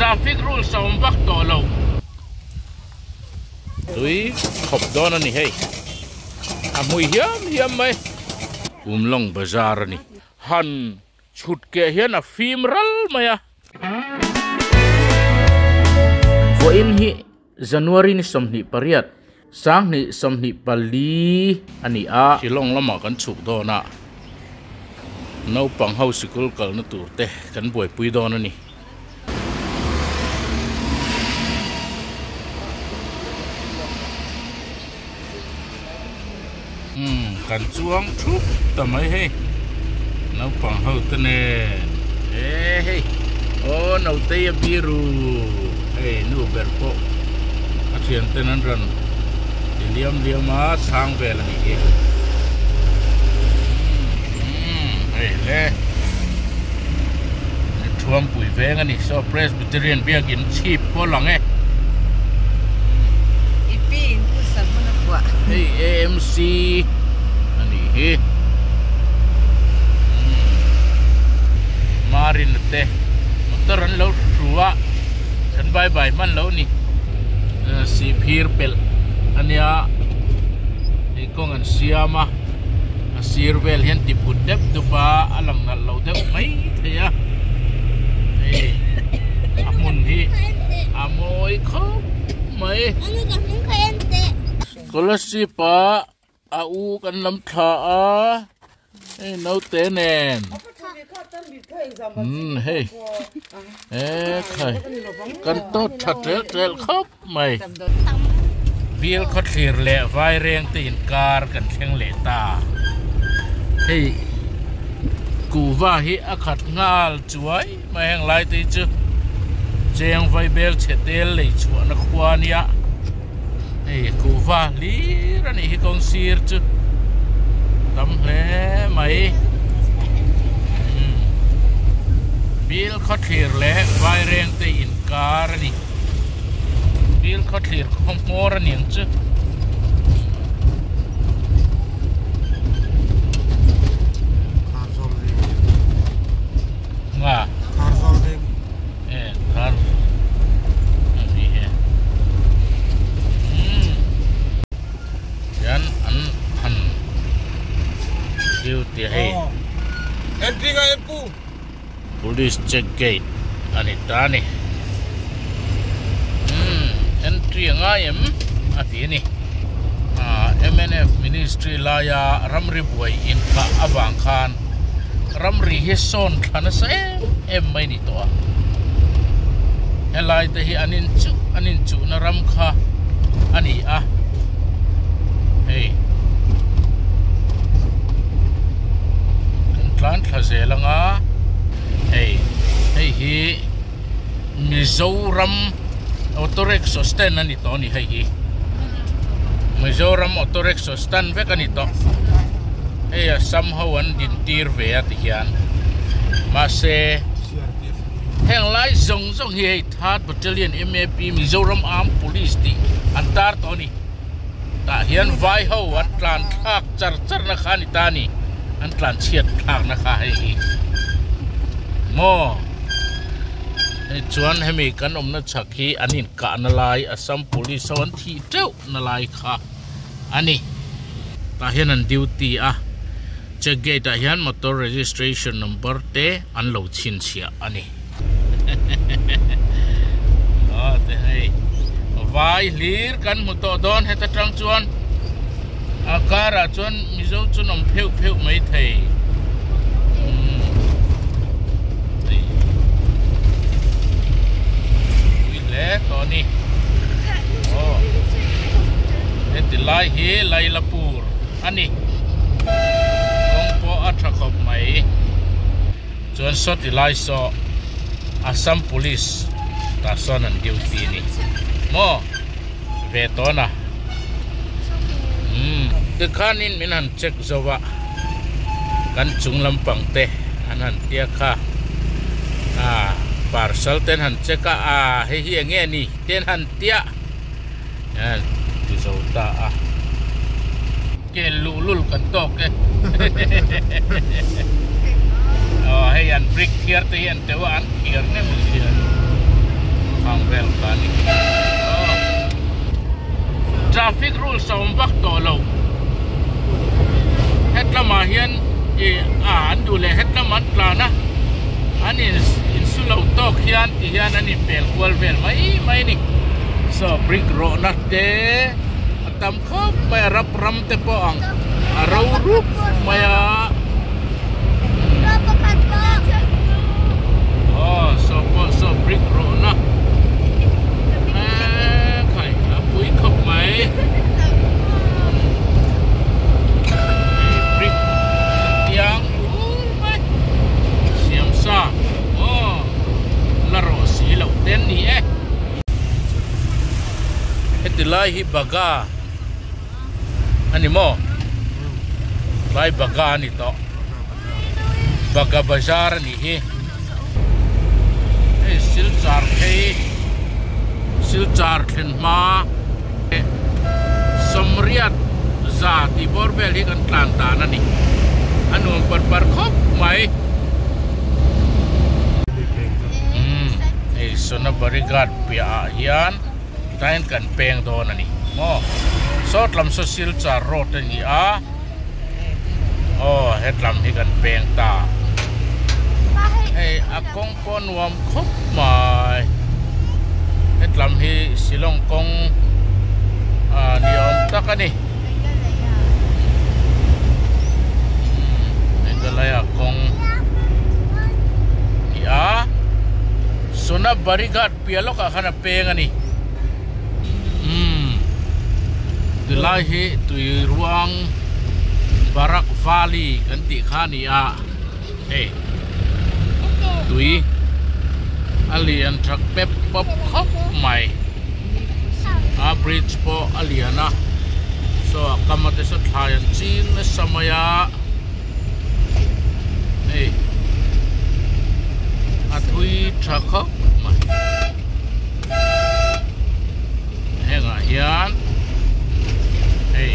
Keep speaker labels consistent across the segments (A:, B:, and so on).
A: traffic rules a awm vak tawh lo. Tui khawp dawn a ni hei. A hmui hiam hiam mai. Umlawng bazar a ni. Han chhut keh hian a fim ral mai a. Vawiin hi January ni 28, 2024 a ni a. Shillong lamah kan chhuk dawn a, naupang ho sikul kalna tur te kan buaipui dawn a ni. Umm kan chuang thup ta mai hei naupang ho te nen e hei aw nautei a biru hei nu ber pawh a thian ten an rawn ti liam liam a chhang vel a nih hi umm hei le Thuampui veng a ni saw Presbyterian biakin chhip pawh lang e.
B: I pi in pu savun a puah.
A: Hei AMC a nih hi. Marin te motor an lo hru a kan bye bye hman lo ni. Sihphir pelh a nia hei kawng an siam a. A sir vel hian ti phut deuh dup a, a lang nalh lo deuh mai thei a. Hei a hmun hi a mawi khawp mai. Scholarship ah a u kan lam thla a, hei naute nen. Umm hei e khai kan tawt tha tel tel khawp. mai. Bial khawthlir leh vaireng te inkar kan thleng leh ta. Hei kuhva hi a khat nghal chuai mai heng lai te hi chu cheng vaibel chhe tel lei chhuahna khua ania. Hei kuhva hlir a nih hi kawng sir chu tam hle mai. Bial khawthlir leh vaireng te inkar a ni. Bill khaw thlir khaw hmawr a niang chu. Nga. E thar. Ani he. Hmm. Hian an han duty hei.
C: Entry nga empu.
A: Police check gate a ni ta a ni. Umm entry a ngai em a ti a ni. Ahh mnf ministry laia ramri buai inkhah avang khan ramri hi sawn thla nasa em em mai ni tawh a. Helai te hi an inchuh an inchuhna ram kha a ni a. Hei kan tlan thla zel anga hei hei hi Mizoram auto rickshaw stand a ni tawh a ni hei hi Mizoram auto rickshaw stand vek a ni tawh hei Assam ho an din tir ve a ti hian mahse heng lai zawng zawng hi hei third battalion M_A_P Mizoram Armed Police tih an tar tawh a ni. Tah hian vai ho an tlan thlak char char na kha a ni ta a ni an tlan chhiat thlak na kha hei hi maw hei chuan hemi kan awmna chhak hi an inkah na lai Assam police ho an thih teuh na lai kha a ni tah hian an duty a check gate ah hian motor registration number te an lo chhinchhiah a ni. Aw te hei vai hlir kan hmu tawh dawn heta tang chuan a karah chuan mizo chu an awm pheuh pheuh mai thei umm hei pui hle tawh a ni aw heti lai hi Lailapur a ni kawng pawh a tha khawp mai. Chuan sawti lai saw Assam Police tah sawn an duty a ni maw ve tawn a umm tikhanin min han check zo a kan chung lampang te an han tia kha a parcel te an han check a a hei hi eng nge ni te an han tia a ti zo ta a kel luh lul kan tawk e aw hei an brick thiar te hi an teuh a an thiar nem hian. ni. Traffic rules a awm vak tawh lo. Hetlamah hian ih a an duh leh hetlam an tlan a, an in insu lo tawk hian ti hian an inpel kual vel mai mai a ni. Saw brick rawhna te a tam khawp mai a, rap ram te pawh ang a ro rup mai a. Aw saw pawh saw brick rawhna eee khai a pui khawp mai. Brick tiang ur mai siam sa aw la rawh si loh te an ni e. Heti lai hi baga a ni maw? Tlai baga a ni tawh. Baga bazar a nih hi. Hei silchar phei silchar thlen hma sawmriat za tih bawr vel hi kan tlan dan a ni. A nuam par par khawp mai. Umm hei Sonabari ghat piah ah hian tain kan peng dawn a ni maw. Sawt lam saw silchar road a ni a. Aw hetlam hi kan peng ta hei a kawng pawh nuam khawp mai hetlam hi Shillong kawng ah ni awm tak a ni Meghalaya kawng ni a Sonabari ghat piah lawkah khan a peng a ni. Umm tilai hi tui ruang Barak Valley kan tih kha a ni a hei tui a lian tha pep pawp khawp mai a bridge pawh a lian a saw a kam a te saw thlai an ching nasa mai a hei a thui tha khawp mai. Hengah hian hei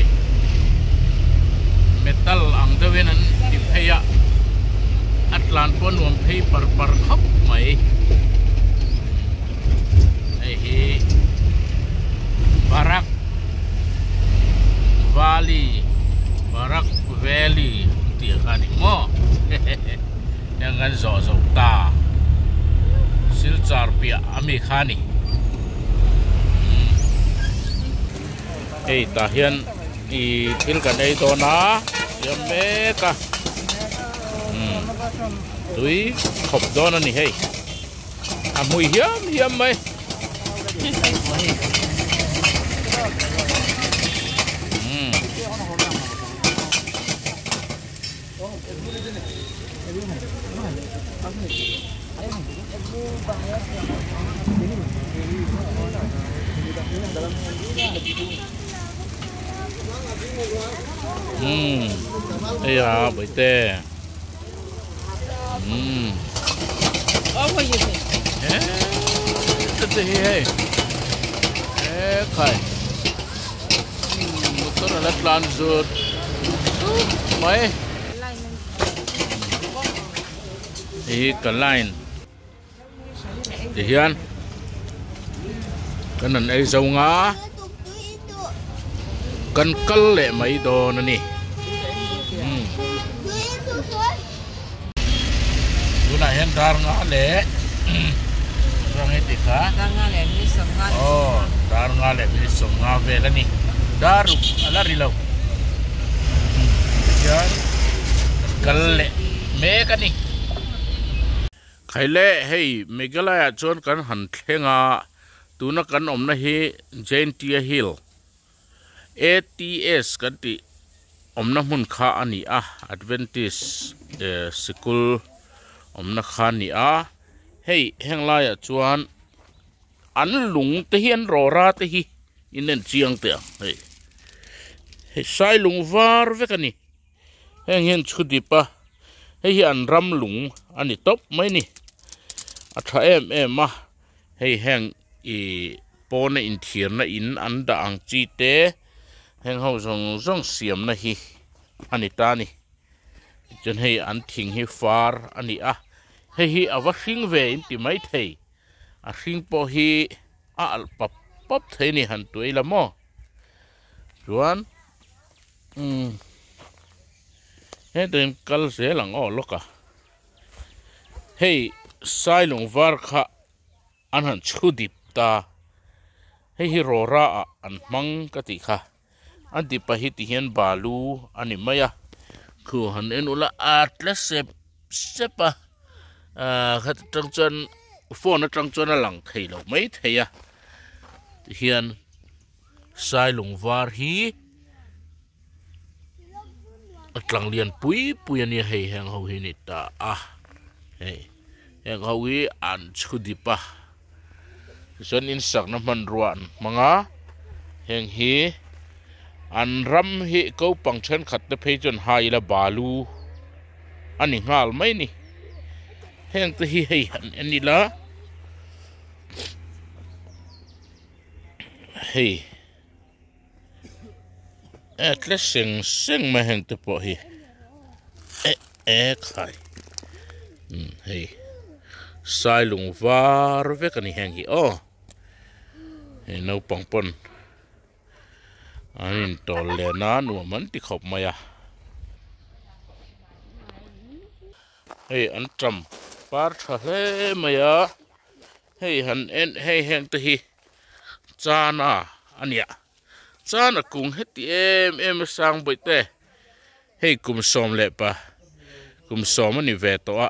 A: metal ang deuhin an ti phei a a tlan pawh a nuam phei par par khawp mai hei hi Barak Valley Barak Valley tih kha a ni maw hehehe. Heng kan zawh zo ta Silchar piah a mi kha a ni. Hei tah hian ih thil kan ei dawn a siam mek a tui khawp dawn a ni hei a hmui hiam hiam mai. Umm hei a bawihte umm he te hi hei he khai. Motor a la tlan zut zut mai hei hi ka line ti hian kan han ei zo nga kan kal leh mai dawn a ni tunah hian dar nga leh rang e tih kha aw dar nga leh minute sawmnga vel a ni dar ruk a la ri lo tihian kal leh mek a ni. Khaile hei Meghalaya chuan kan han thleng a tuna kan awmna hi Jaintia Hill. ATS kan tih awmna hmun kha a ni a, Adventist sikul awmna kha a ni a, hei heng laiah chuan an lung te hi an rawra te hi in en chiang teh ang hei hei sai lung var vek a ni heng hian chhu dip a hei hi an ram lung a ni tawp mai a ni a tha em em a hei heng ih. Pawna inthiarna in an dah ang chi te heng ho zawng zawng siamna hi a ni ta a ni. Tichuan hei an thing hi far a ni a, hei hi a va hring ve in ti maithei, a hring pawh hi. A alh pap pap thei a ni han tuai la maw chuan umm hetah hian kal zel ang aw lawk a hei sailung var kha an han chhu dip ta hei hi rawra ah an hmang ka tih kha a dip ah hi ti hian balu a ni mai a khu han en ula a tle sep sep a ahh khata tang chuan phone atang chuan a lang thei lo mai thei a tihian sailung var hi a tlang lian pui pui a nia hei heng ho hi a ni ta a hei heng ho hi an chhu dip a tichuan in sakna hmanrua an hmang a heng hi an ram hi kopang thenkhat te phei chuan hai ila balu a ni nghal mai a ni heng te hi hei han en ila hei. E tle seng seng mai heng te pawh hi eh eh khai umm hei sailung var vek a ni heng hi aw hei naupang pawn an intawl len a nuam an ti khawp mai a hei an tam par tha hle mai a hei han en hei heng te hi. Chana a nia chana kung heti em em a sang bawih te hei kum sawm leh pa kum sawm a ni ve tawh a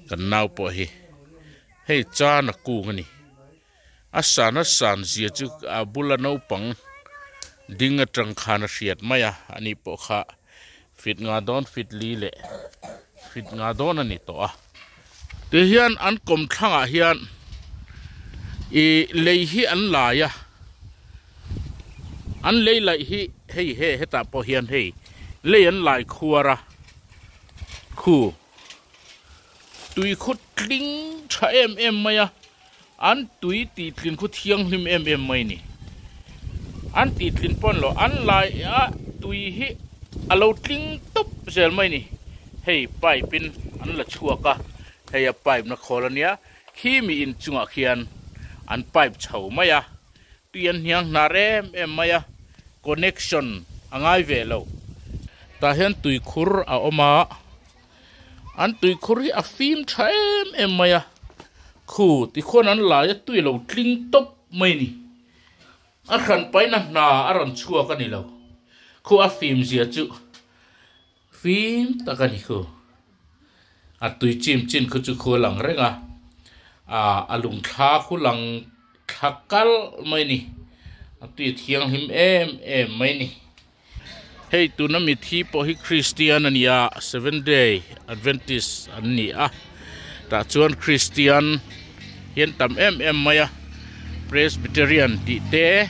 A: kan nau pawh hi hei chana kung a ni a san a san zia chu a bula naupang ding atang khan a hriat mai a ani pawh kha fit nga dawn fit li leh fit nga dawn a ni tawh a. Tihian an kawmthlangah hian ih lei hi an lai a, an lei laih hi hei he hetah pawh hian hei lei an lai khuar a, khu tui khu tling tha em em mai a, an tui tih tlin khu thianghlim em em mai a ni. An tih tlin pawh an lo an lai a tui hi a lo tling tawp zel mai a ni. Hei pipe in an la chhuak a, hei a pipe na khawl a nia, khi mi in chungah khian an pipe chho mai a, tui an hniang hnar em em mai a, connection a ngai ve lo. Tah hian tuikhur a awm a, an tuikhur hi a fim tha em em mai a, khu tikhuan an lai a tui a lo tling tawp mai a ni. A hran paina hna a rawn chhuak a ni lo, khu a fim zia chu. Fim tak a ni khu. A tui chim chin khu chu khu a lang reng a, ah a lung thla khu lang thla kalh mai a ni. A tui a thianghlim em em mai a ni. Hei tuna mithi pawh hi Kristian a ni a, Seven Day Adventist an ni a. Tah chuan Kristian hian tam em em mai a, Presbyterian tih te,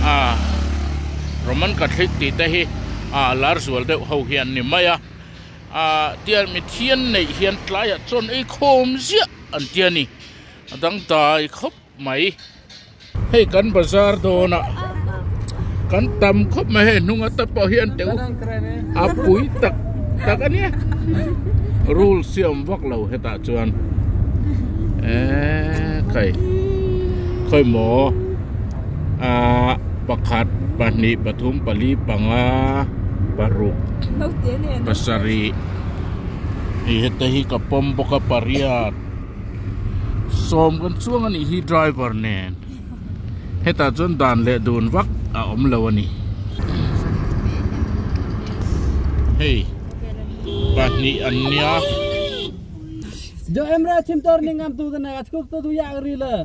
A: ah Roman Catholic tih te hi ah lar zual deuh ho hi an ni mai a, ah tiang mithian neih hian tlaiah chuan ei khawm ziah an ti a ni, a dangdai khawp mai. Hei kan bazar dawn a kan tam khawp mai hei hnung ata pawh hian teuh a pui tak tak a nia rule siam vak lo hetah chuan eee khai khawi maw ah pakhat pahnih pathum pali panga paruk pasarih ih heta hi ka pawm bawk a pariat. Sawm kan chuang a nih hi driver nen hetah chuan dan leh dun vak a awm lo a ni hei pahnih an nia.
D: Jo emra chim tor ni ngam tu na chuk tu du ya ri le.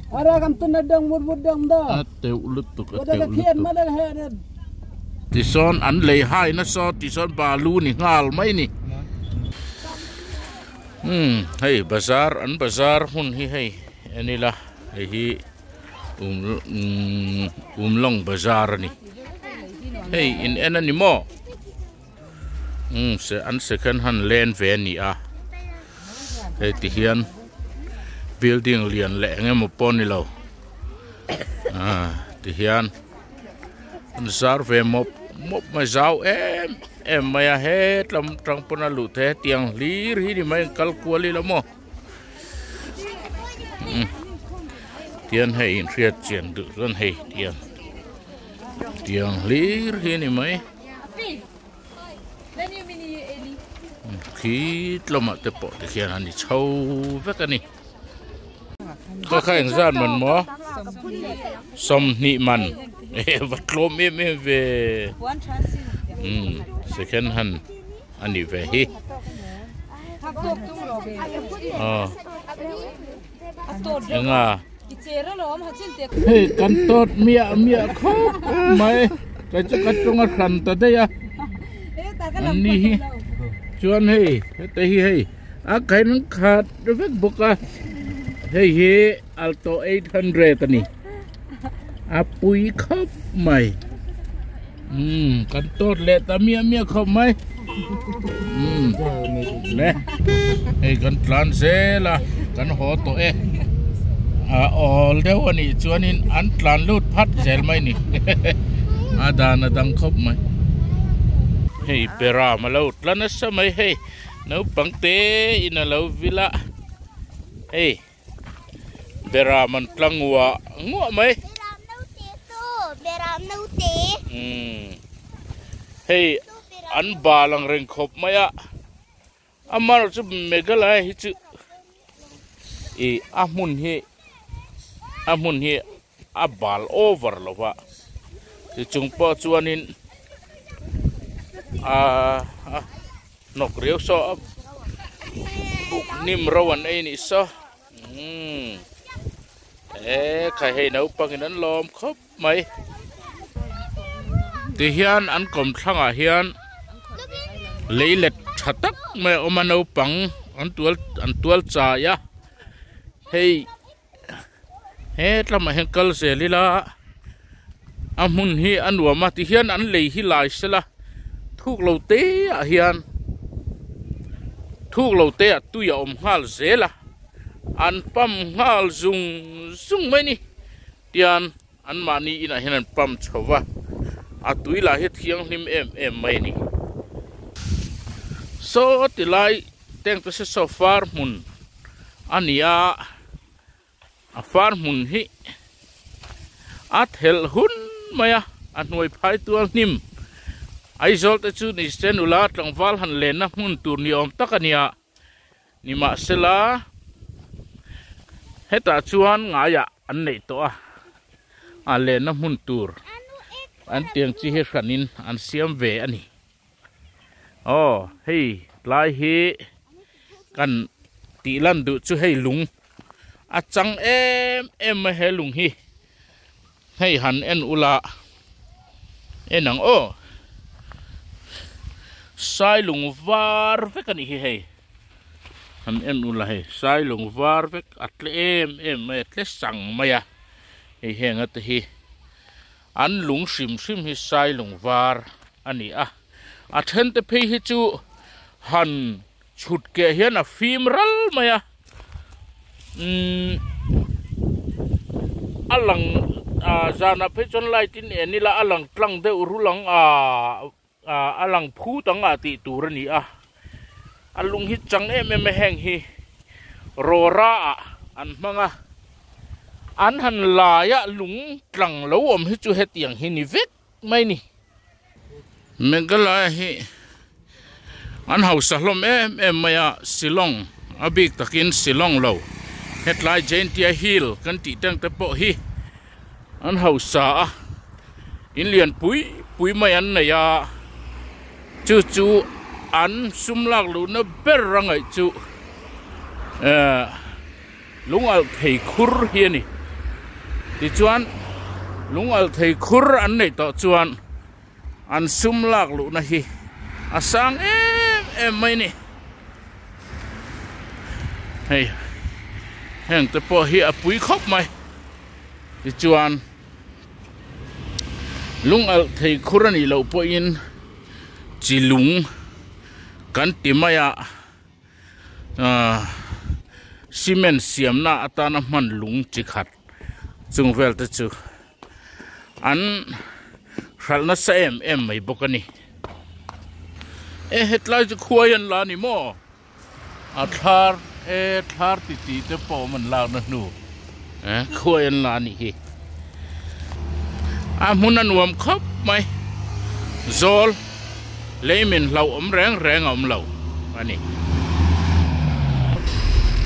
D: Ara kam tu na dong mut mut dong da.
A: A teuh lutuk a teuh lutuk. Tisawn an lei hai nasa tisawn balu ni nghal mai ni. Umm hei bazar an bazar hmun hi hei en ila hei hi um umm umlawng bazar a ni hei in en a ni maw umm se an second hand len ve a ni a hei ti hian building lian leh eng emaw pawh a ni lo ah ti hian an zar ve mawp mawp mai zau em em mai a hetlam tang pawn a luh theih a tiang hlir hi ni mai an kal kual ila maw. Tian hei inhriat chian duh chuan hei tiang tiang hlir hi a ni mai. Khi tlawmah te pawh ti khian an ni chho vek a ni. Kha kha engzat man maw? Sawmhnih man. E va tlawm em em ve. Umm second hand a nih ve hi. Aw. Enga. Hei kan tawt miah miah khawp mai. Kei chu ka chunga hran ta daih a. An ni hi. Chuan hei heta hi hei a kain an khat vek bawk a. Hei hi Alto 800 a ni. A pui khawp mai. Umm kan tawt leh ta miah miah khawp mai. Umm le hei kan tlan zel a kan haw tawh e. A awl deuh a nih chuanin an tlan lut phat zel mai ni. A dan a dang khawp mai. Hei beram a lo tla nasa mai hei naupang te in a lo vil a hei. Beram an tla nguah nguah mai.
E: Beram naute chu beram naute.
A: Umm hei an bal ang reng khawp mai a amaherawh chu Meghalaya hi chu ih a hmun hi a hmun hi a bal over lo va ti chung pawh chuanin ahh hnawk riau saw a buk hnim ro an ei nih saw umm e khai hei naupang in an lawm khawp mai ti hian an kawm thlangah hian lei let tha tak mai a awm a naupang an tual an tual chai a hei. He tlamah hian kal zel ila a hmun hi a nuam a tihian an lei hi lai sela thuk lo te ah hian thuk lo te ah tui a awm nghal zel a an pump nghal zung zung mai a ni tian an mahni inah hian an pump chho va a tui lah hi thianghlim em em mai a ni saw tilai teng te saw far hmun a ni a. A far hmun hi a thelh hun mai a, a hnuai phai tual hnim. Aizawl te chu ni se nula tlangval han lenna hmun tur ni awm tak a nia. Nimahsela hetah chuan ngaiah an neih tawh a, a lenna hmun tur an tiang chi hi hranin an siam ve a ni. Aw hei tlai hi kan tih lan duh chu hei lung a chang em em mai he lung hi hei han en ula en ang aw sai lung var vek a nih hi hei han en ula hei sai lung var vek a tle em em mai a tle sang mai a hei heng ate hi. An lung hrim hrim hi sai lung var a ni a, a then te phei hi chu han chhut keh hian a fim ral mai a, umm a lang ah zanah phei chuan light in en ila a lang tlang deuh rul ang ah a lang phut ang ah tih tur a ni a, a lung hi chang em em a heng hi rawra ah an hmang a, an han lai a lung tlang lo awm hi chu hetiang hi ni vek mai a ni. Meghalaya hi an hausa hlawm em em mai a, Shillong a bik takin Shillong lo hetlai Jaintia Hill kan tih teng te pawh hi an hausa a in lian pui pui mai an nei a chu chu an sum lak luhna ber a ngaih chu ehh lung alh thei khur hi a ni tichuan lung alh thei khur an neih tawh chuan an sum lak luhna hi a sang em em mai a ni hei heng te pawh hi a pui khawp mai. Tichuan, lung alh thei khur a nih loh pawhin chi lung kan ti mai a, ahh cement siamna atana hman lung chi khat chung vel te chu an hralh nasa em em mai bawk a ni. E hetlai chu khuai an la a ni maw? A thlar E thlar ti ti te pawh awm an lakna hnu eh khuai an la a nih hi. A hmun a nuam khawp mai. Zawl lei min hlauh awm reng reng a awm lo a ni.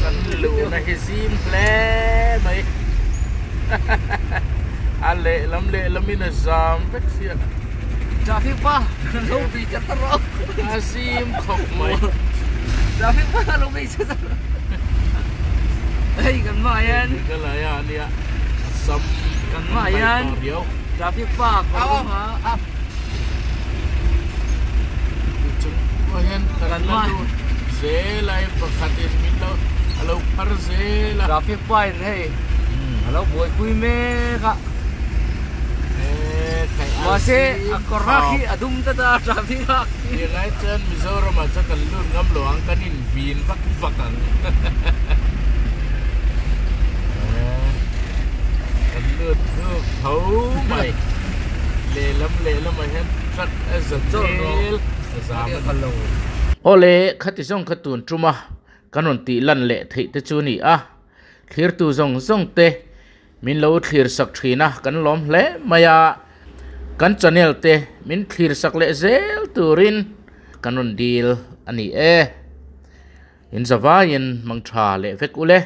A: Kan luhna hi zim hle mai. A lehlam lehlamin a zam vek sia.
D: Traffic pa lo bi chat ta rawh.
A: A zim khawp mai.
D: Traffic pa lo bi chat ta rawh. Hei kan hmaah hian.
A: Meghalaya a nia Assam
D: kan hmaah hian traffic pa kawr dum a.
A: Chung pawh hian kan la lut zel a hei pakhatin min lo a lo phar zel a.
D: Traffic pa in hei a lo buaipui mek a. Mahse a kawr hak hi a dum tlat a traffic hak hi.
A: Nih lai chuan Mizoram ah chuan kan lut ngam lo ang kan in vin vak vak ang. Kan lut hnuk tho mai. Lehlam lehlam ah hian truck a za zel a zam a ni. Awle khati zawng kha tun tum a kan rawn tih lan leh theih te chu a ni a, thlirtu zawng zawng te Min lo thlir sak thin a, kan lawm hle mai a, kan channel te min thlir sak leh zel turin kan rawn dil a ni e. In zavaiin mang tha leh vek ule.